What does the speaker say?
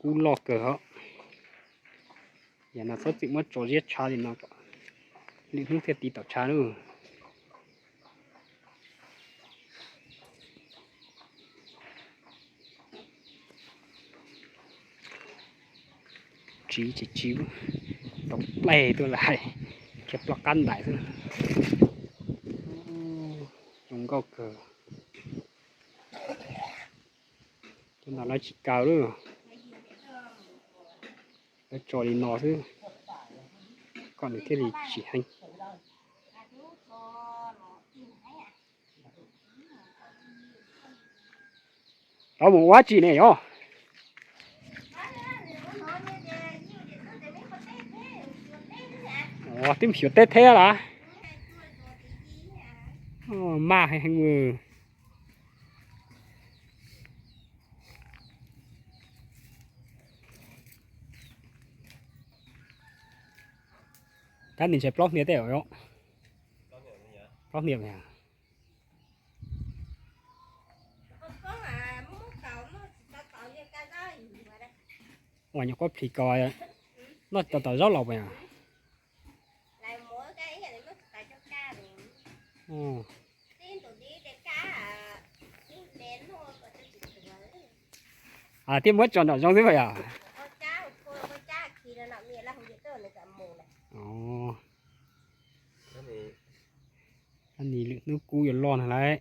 Kub loj kawg os. Yam no txhob txwm muab tso ziab tshav li no, lwm hnub thiaj tiv tom tshav na. Tsiv tsis tsiv, tau plaig tuaj lawm, khiav ploj qab ntais xwb. Zoo nkauj kawg. Cov no lawv tsis kaw lawm, lawv tso li no xwb kom nws thiaj li tsim heev. Rov mus ua dab tsi ne yog? Twb xyuas teb thiab las. Maj heev. Tab nis ntshe plaub hniav tej, plaub hniav. Ua nyuam qhuav plis ko, noj tau tom zaub los puas yog? Thiab muab tso nram zoov xwb puas yog? Tab nis lwm hnub kub yuav loj no lauj.